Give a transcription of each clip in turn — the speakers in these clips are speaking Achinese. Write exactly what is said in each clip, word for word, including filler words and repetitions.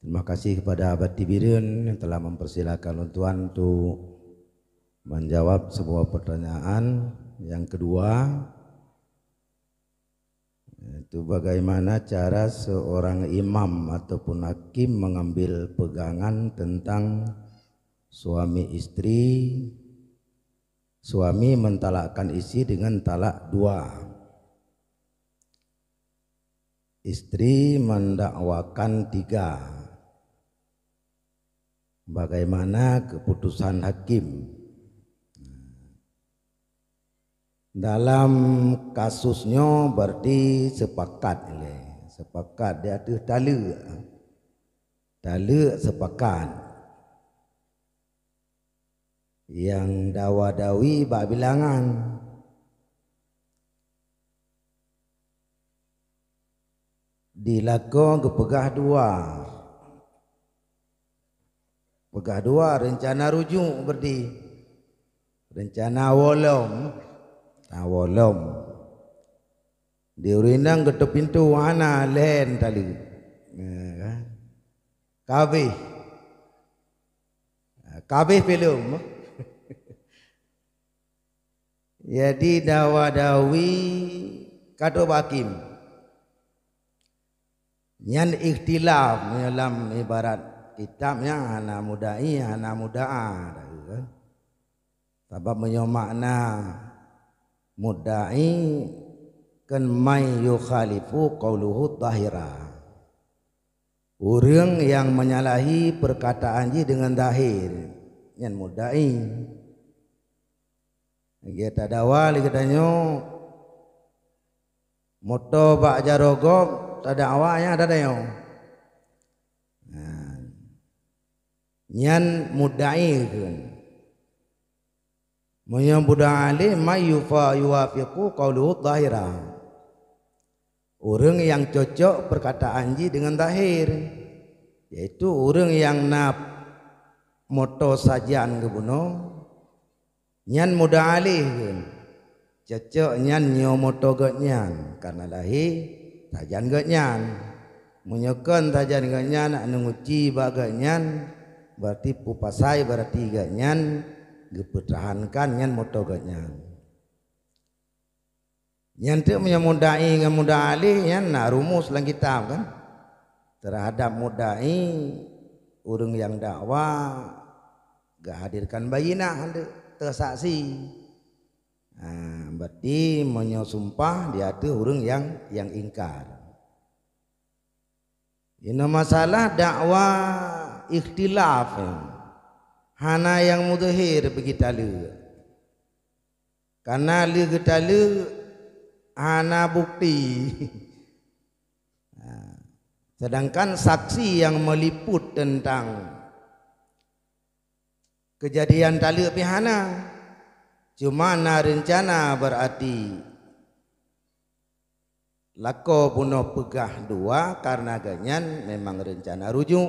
Terima kasih kepada Abati Bireuen yang telah mempersilakan lôn tuan untuk menjawab sebuah pertanyaan. Yang kedua, yaitu bagaimana cara seorang imam ataupun hakim mengambil pegangan tentang suami istri, suami mentalakkan istri dengan talak dua, istri mendakwakan tiga. Bagaimana keputusan hakim? Dalam kasus nyoe berarti sepakat ilée. Sepakat di ateueh taleuek. Taleuek sepakat. Nyang dawa-dawi bak bilangan. Di lakoe geupeugah dua. Peugah dua, reuncana rujuk berarti. Reuncana wolom. Nah, wolom. Di ureueng inong geutôp pintoe hana lhèe taleuek. Ya, kan? Ka abéh. Ka abéh filem. Jadi dawa-dawi ka trôk bak hakim. Nyan ikhtilaf, meunyoe lam ibarat kitab nyan hana mudda'i, hana mudda'a, kan? Sabab meunyoe makna mudda'i kan man yukhalifu qauluhu dhahira. Ureueng nyang menyalahi perkataan jih deungon zahir, nyan mudda'i. Lagèe tadawa lé geutanyoe, moto bak jaroe gob tadakwa nyan tadayong. Nah, nyan mudda'i kheun. Meunyoe budak alim, man yufa-, yuwafiqu qauluhu dhahira. Ureueng nyang cocok perkataan jih deungon zahir, yaitu ureueng nyang na moto sajan geubunoe, nyan mudda'i kheun. Cocok nyan nyoe moto gobnyan, karena lahé sajan gobnyan. Meunyoe kon sajan gobnyan, anu nguci bak gobnyan, berarti peue pasai, berarti gobnyan geupeutrahankan nyan moto gobnyan. Nyan teuk meunyoe mudda'i ngon mudda'a alaih nyan na rumus lam kitab kan. Terhadap mudda'i, ureueng nyang dakwa geuhadirkan bayyinah deuk teusaksi. Ha, berarti meunyoe sumpah di ateueh ureueng nyang, nyang ingkar. Inoe masalah dakwa ikhtilaf, hana nyang mudhahir bagi taleuek. Karena lé geutaleuek hana bukti. Nah, sedangkan saksi nyang meliput tentang kejadian taleuek pih hana. Cuma na reuncana, berarti lakoe bunoe peugah dua karena gobnyan memang reuncana rujuk,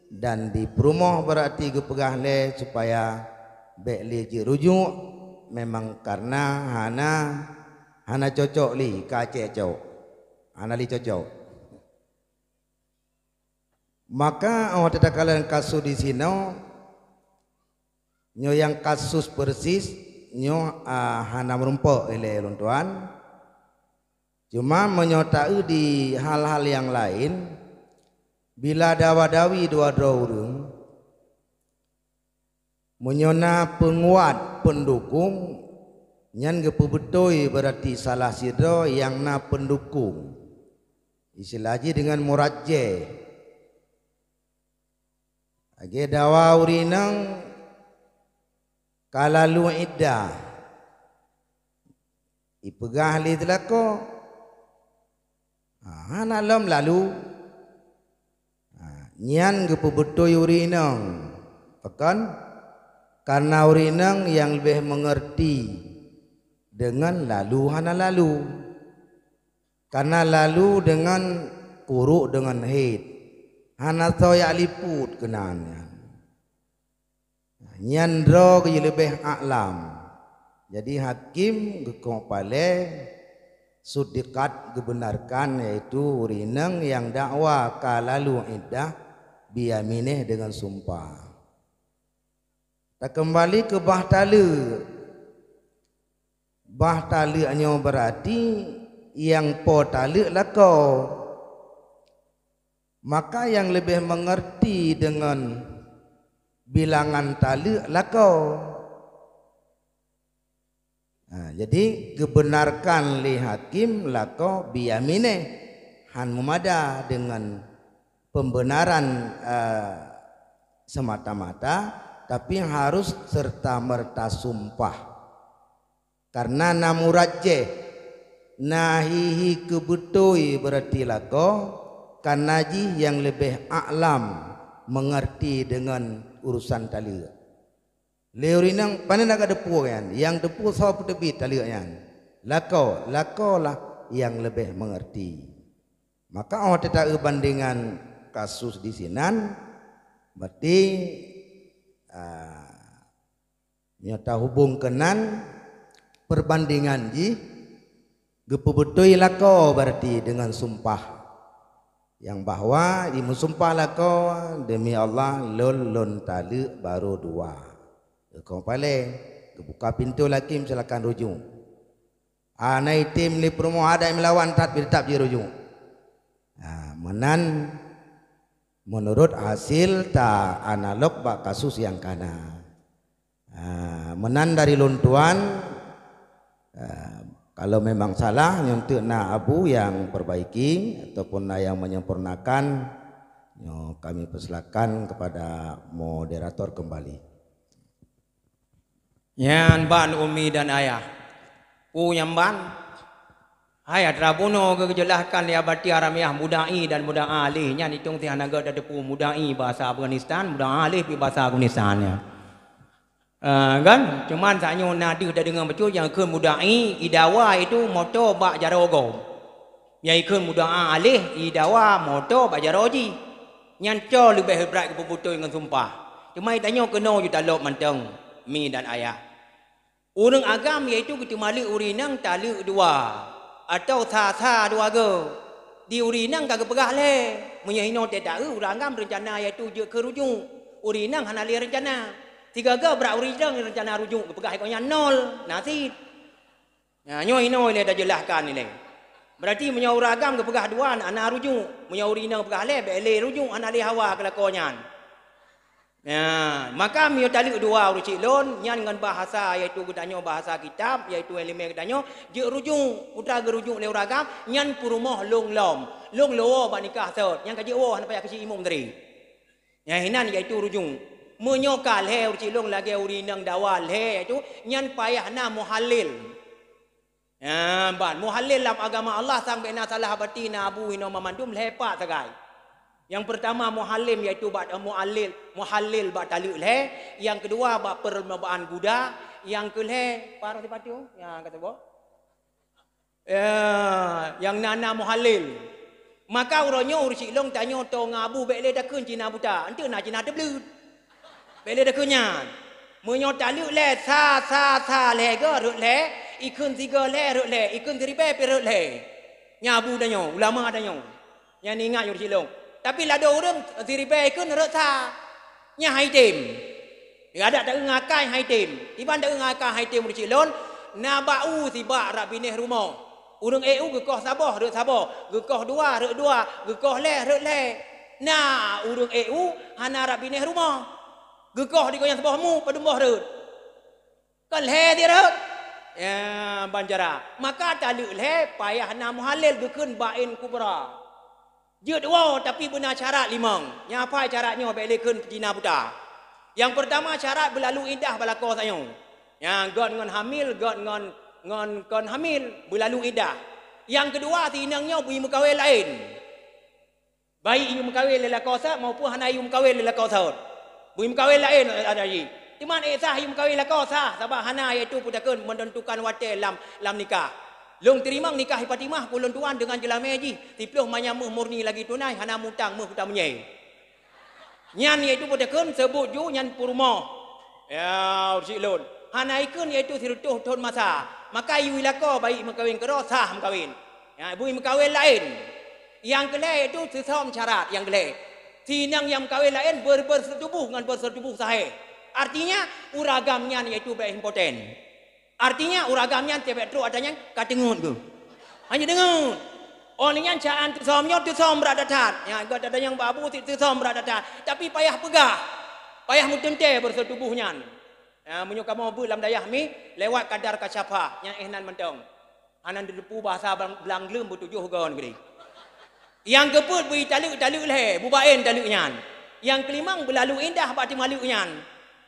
dan di peurumoh berarti geupeugah lé supaya bék lé jeuet rujuk, memang karena hana, hana cocok lé ka cocok, hana lé cocok. Maka, oh, teuka lam kasus di sinoe, nyoe nyang kasus persis nyoe, ah, hana meurumpok ilée lôn tuan. Cuma meunyoe taeu di hal-hal nyang laén, bila dawa-dawi dua droe ureueng, meunyoe na peunguat peundukong, nyan geupeubeutôi berarti salah sidroe nyang na peundukong. Istilah jih deungon murajjeh. Lagée dawa ureueng inong ka lalu iddah. Ipeugah lé teulako, ha, hana lom lalu. Ha, nyan geupeubeutôi ureueng inong. Pakon? Karena ureueng inong nyang leubeh meungeurti deungon lalu hana lalu. Karena lalu deungon kurok deungon hét, hana soe jak liput keunan nyan. Nyan droe geuleubeh aklam. Jadi hakim geukok palée, suddiqat geubeunarkan, yaitu ureueng inong nyang dakwa ka lalu iddah, Biyaminih deungon sumpah. Takeumbali keu bah taleuek. Bah taleuek nyoe beurati nyang po taleuek lakoe. Maka nyang leubeh meungeurti deungon bilangan taleuek lakoe. Ha, jadi geubeunarkan lé hakim lakoe biyaminih, hán meumada deungon peumbenaran, eh, semata-mata, tapi harus serta-merta sumpah. Karena na murajjeh, na hi-hi keu beutôi beurati lakoe, karena jih nyang leubeh a'lam meungeurti deungon urusan taleuek. Lé ureueng inong, pane na ka teupeu nyan? Nyang teupeu soe peuteubiet taleuek nyan? Lakoe, lakoe lah nyang leubeh meungeurti. Maka 'oh teuta-eu bandengan kasus di sinan, berarti, ah, meunyoe tahubong keunan, peurbandengan jih geupeubeutôi lakoe, berarti deungon sumpah. Nyang bahwa jimeusumpah lakoe, "Demi Allah, lôn, lôn taleuek barô dua." Kong palée, geubuka pintoe lé hakim, "Silakan rujuk." Hana item lé peurumoh adat meulawan, that teutap jirujuk. Ha, meunan meunurot hasil ta analog bak kasus nyang kana. Ah, meunan dari lôn tuan, ah, kalau memang salah, nyoe teuk na Abu nyang perbaiki ataupun na nyang menyempurnakan, nyoe kami persilakan kepada moderator kembali. Nyan ban umi dan ayah. Peue nyang ban? Hai, atra bunoe geujeulahkan lé Abatia Ramiah mudai dan mudaa lé nyan itong teuh hana geuh tateupeue mudai bahasa Afghanistan, mudaa lé pih bahasa Afghanistan nyan. Ah, kan? Cuman saat nyoe na deuh tadeungoe bacut nyang kheun mudai, idawa itu moto bak jaroe gob. Nyang ikheun mudaa lé, idawa moto bak jaroe jih. Nyan col leubeh brat geupeubeutôi ngon sumpah. Cuma tanyoe keunoe ju talop mantong, mi dan ayah. Ureuëng agam yaitu geuteumaleuek ureuëng inong taleuek dua, atawa sa-sa dua goe. Di ureuëng inong ka geupeugah lhée, meunyoe hinoe teuta-eu ureuëng agam reuncana yaitu jeuet keu rujuk. Ureuëng inong hana lé reuncana. Sigoe-goe brat ureuëng inong reuncana rujuk, geupeugah gobnyan nol, na cit. Nah, nyoe hinoe ilée tajeulahkan ilée. Berarti meunyoe ureuëng agam geupeugah dua, hana rujuk. Meunyoe ureuëng inong peugah lhée, bék lé rujuk, hana lé hawa keu lakoe nyan. Nah, maka meunyoe taleuek dua ureuëng chik lôn, nyan ngon bahasa, yaitu geutanyoe bahasa kitab, yaitu ileumé geutanyoe, jeuet rujuk. Peue teuma geurujuk lé ureuëng agam, nyan peurumoh lôn lom. Lôn lôn woe bak nikah sot, nyan ka jeuet woe, hana payah keu si imum tadi. Nyan hinan yaitu rujuk. Meunyoe ka lhée ureuëng chik lôn lagée ureuëng inong dawa lhée yaitu, nyan payah na muhalil. Nyan ban, muhalil lam agama Allah sang bék na salah bati na abu hinoe mamandum lhée pat sagai. Nyang peurtama muhalim yaitu bak mualil, muhalil bak taleuek lhée, nyang keudua bak peureumbaan guda, nyang keulhée, paro sipatu nyang ka teuboh? Ya, nyang na-na muhalil. Maka uroe nyoe ureuëng chik lôn tanyoe tô ngon abu bék lé takheun cina buta, enteuk na cina teubleuet. Bék lé takheun nyan. Meunyoe taleuek lhée sa-sa-sa lhée goe rhot lhée, ikheun sigoe lhée rhot lhée, ikheun siribée pih rhot lhée. Nyan abu tanyoe, ulama tanyoe. Nyan ingat ureuëng chik lôn. Tapi ladôm ureuëng siribée ikheun rhot sa. Nyan hai tem. Adak taeu ngakai hai tem. Iban taeu ngakai hai tem ureuëng chik lôn, na bak u sibak rab binéh rumoh. Ureuëng ék u geukoh saboh rhot saboh, geukoh dua rhot dua, geukoh lhée rhot lhée. Na ureuëng ék u hana rab binéh rumoh. Geukoh di gobnyan saboh mu padum boh rhot. Kon lhée dirhot. Ya, ban cara. Maka taleuek lhée payah na muhalil geukheun bain kubra. Jeuet woe tapi beuna syarat limong. Nyan apai syarat nyoe bék lé kheun cina buta. Nyang peurtama syarat beulalu iddah bak lakoe tanyoe. Nyan göt ngon hamil, göt ngon, ngon kon hamil, beulalu iddah. Nyang keudua si inong nyoe beu meukawen laén. Baik yue meukawen lé lakoe sat maupun hana yue meukawen lé lakoe sat. Beu meukawen laén ada jih. Teuma ék sah yue meukawen lakoe sah, sabab hana yaitu peutakheun menentukan watée lam, lam nikah. Lôn teurimong nikah Fatimah ulôn tuan deungon jeulamé jih, siploh manyam méuh murni lagi tunai, hana mutang méuh kuta meunye. Nyan yaitu peutakheun seubut ju nyan peurumoh. Ya, ureuëng chik lôn. Hana ikheun yaitu sireutôh thon masa. Maka yue lakoe baik meukawen keudroe sah meukawen. Ya, bui meukawen laén. Nyang keulhée yaitu sisöm syarat nyang keulhée. Si inong nyang meukawen laén ber-, bersetubuh ngon bersetubuh sahé. Artinya, ureueng agam nyan yaitu bék impoten. Artinya, ureueng agam nyan teuh bék trok ata nyan ka teungeut geuh. Hana teungeut. Óh lheueh nyan caan teusöm nyoe teusöm brat that-that. Nyan gata nyang bak abu teuh teusöm brat that-that. Tapi payah peugah. Payah meuteuntée bersetubuh nyan. Ya, meunyoe kamoe beuet lam dayah mi, lewat kadar kasyafah, nyan éh nan mantong. Hana neuteupeue bahasa blang-, blang gleuem beutujoh gon keudéh. Nyang keupeuet beu taleuek, taleuek lhée, beubaén taleuek nyan. Nyang keulimong beulalu indah bak teumaleuek nyan.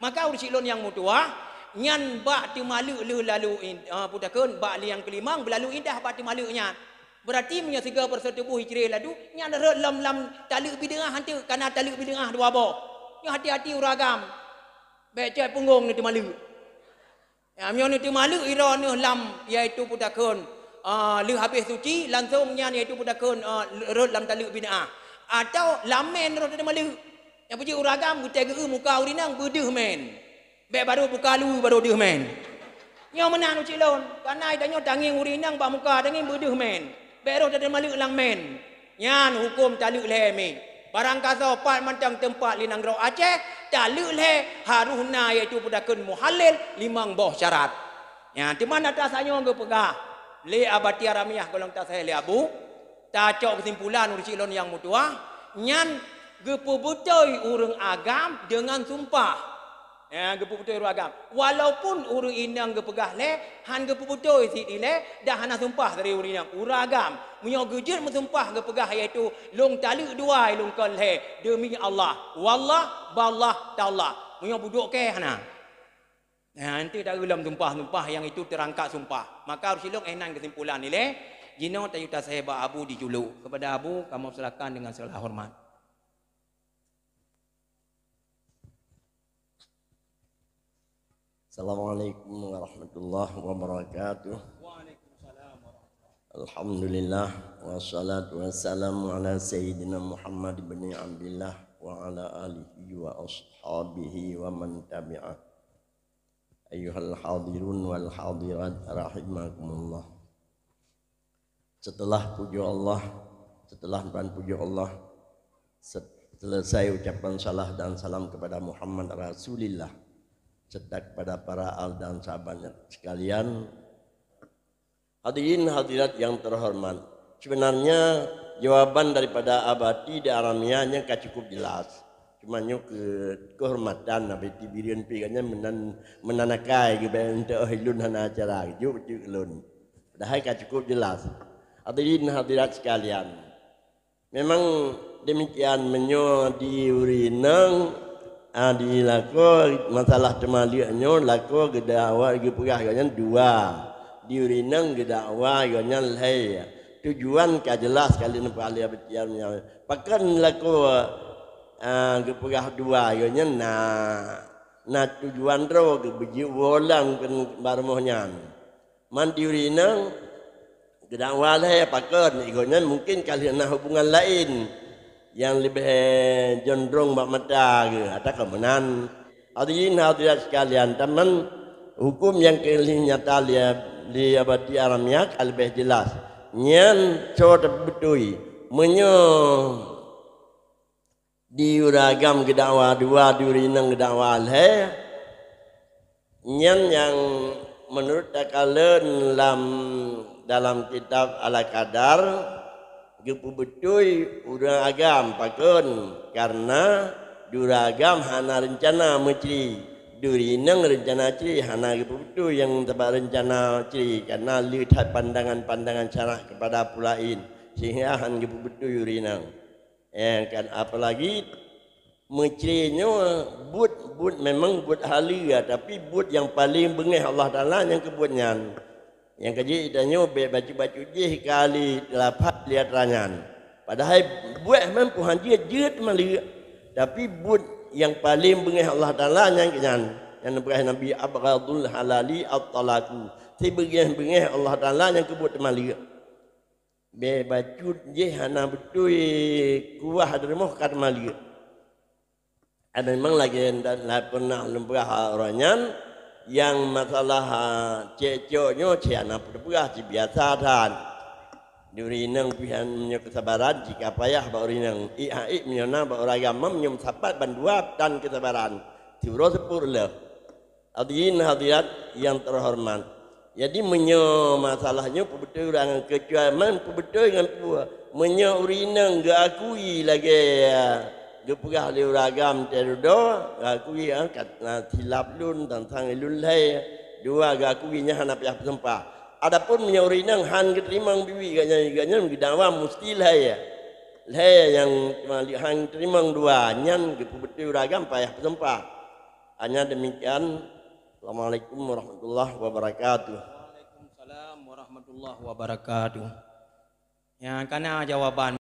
Maka ureueng chik lôn nyang meutuwah, nyan bak teumaleuek lheueh lalu in-, ah, peutakheun bak nyang keulimong beulalu indah bak teumaleuek nyan. Beurati meunyoe sigoe bersetubuh icré laju, nyan rhot lam, lam taleuek bid'ah hanteuk, kana taleuek bid'ah dua boh. Nyoe hati-hati ureueng agam. Bék cot punggong neuteumaleuek. Ya, meunyoe neuteumaleuek droeneuh lam, yaitu peutakheun, ah, lheueh habéh suci, langsong nyan yaitu peutakheun, ah, rhot lam taleuek bid'ah. Atawa lam mén rhot neuteumaleuek. Nyang peujeuet ureueng agam, geutéh geu-eu muka ureueng inong beudeuh mén. Bék barô buka lu barô deuh mén. Nyoe meunan ureueng chik lôn, kana tanyoe tangieng ureueng inong bak muka tangieng beudeuh mén. Bék rhot neuteumaleuek lam mén. Nyan huköm taleuek lhée mi. Barangkasoe pat mantong teumpat li nanggroe Aceh, taleuek lhée harôh na yaitu peutakheun muhalil limong boh syarat. Nyan teuma na tasanyoe geupeugah lé Abati Aramiyah golom tasahé lé Abu, tacok keusimpulan ureueng chik lôn nyang meutuwah, nyan geupeubeutôi ureueng agam deungon sumpah. Ya, geupeubeutôi ureueng agam. Walaupun ureueng inong geupeugah lé, han geupeubeutôi sit ilée, dah hana sumpah dari ureueng inong. Ureueng agam, meunyoe geujeuet meusumpah geupeugah yaitu, "Lôn taleuek dua, lôn kon lhée, demi Allah. Wallah, ballah, tallah." Meunyoe buduek kée hana. Nah, nanti dah lom sumpah-sumpah yang itu terangkat sumpah. Maka ureueng chik lôn éh nan keusimpulan ilée, jinoe tayue tasahé bak Abu dijuluk. Kepada Abu, kamoe silakan dengan segala hormat. Assalamualaikum warahmatullahi wabarakatuh. Alhamdulillah, wassalatu wassalamu ala sayyidina Muhammad bin Abdillah wa ala alihi wa ashabihi wa man tabi'ah. Ayyuhal hadirun wal hadirat rahimakumullah. Setelah puja Allah, setelah dan puja Allah, set-, selesai ucapan salah dan salam kepada Muhammad Rasulillah, serta kepada para al dan sahabatnya sekalian, hadirin hadirat yang terhormat, sebenarnya jawaban daripada Abati di Aramia nyan ka cukup jelas. Cuma nyoe keu keuhormatan Abati Bireuen pih, gobnyan meunan, meunan akai geuben teuh lôn hana acara, jok jok lôn. Padahai ka cukup jelas. Hadirin hadirat sekalian, memang demikian, meunyoe di ureueng inong, ah, di lakoe masalah teumaleuek nyoe, lakoe geudakwa geupeugah gobnyan dua. Di ureueng inong geudakwa gobnyan lhée. Tujuan ka jelas ka lheueh neupeualée beucian nyoe. Pakon lakoe, ah, geupeugah dua gobnyan na, na tujuan droe geubeujeuet woe lam keu bak rumoh nyan. Man di ureueng inong geudakwa lhée pakon, igoe nyan mungken ka lheueh na hubungan laén nyang leubeh jondrong bak mata geuh, atawa kon meunan. Hadirin hadirat sekalian, teuma huköm nyang keu lheueh nyata lé, lé Abati Aramia ka leubeh jelas. Nyan soe teubeutôi. Meunyoe di ureueng agam geudakwa dua, di ureueng inong geudakwa lhée. Nyan nyang meunurot takalon lam, dalam kitab Al-Qadar, geupeubeutôi ureueng agam pakon, kareuna di ureueng agam hana reuncana meucre, di ureueng inong reuncana cre, hana geupeubeutôi nyang sabab reuncana cre, kareuna le that pandangan-pandangan syarak keupada peue laén, sehingga han geupeubeutôi ureueng inong. Eh, kan, apalagi meucre nyoe buet, buet memang buet haleue, tapi buet nyang paleng beungéh Allah Taala nyang keu buet nyan. Nyang ka jeuet tanyoe bék bacut-bacut jih kali teulapat lé atra nyan. Padahai buet memang pih han jeuet, jeuet maleuek. Tapi buet nyang paleng beungéh Allah Taala nyan keu nyan. Nyang neupeugah Nabi, "Abghadul halali at-talaqu." Sibeungéh-beungéh Allah Taala nyang keu buet teumaleuek. Bék bacut jih hana beutôi kuah di rumoh ka teumaleuek. Ada memang lagée nda-, la pernah lôn peugah uroe nyan, nyang masalah, ah, cekcok nyoe cit hana peue teupeugah, cit biasa that. Di ureueng inong pih nyan meunyoe keusabaran, jika payah bak ureueng inong. Iek han iek meunyoe na bak ureueng agam, meunyoe meusapat bandua tan keusabaran. Siuroe seupôt lom. Hadirin hadirat yang terhormat. Jadi meunyoe masalah nyoe peubeutôi ureueng, kecuali man peubeutôi ngon peue. Meunyoe ureueng inong geuakui lagèe geupeugah lé ureueng agam teudodo, geuakui, ah, kat-, na silap lôn, sang-sang lôn lhèe. Dua, geuakui nyan hana payah peuseumpah. Adapun meunyoe ureueng inong han geuteurimong biwih geuh nyan, geuh nyan geudakwa musti lhèe. Lhèe nyang cuma han geuteurimong dua, nyan geupeubeutôi ureueng agam payah peuseumpah. Hanya demikian. Assalamualaikum warahmatullahi wabarakatuh. Waalaikumsalam warahmatullahi wabarakatuh. Nyang kana jawaban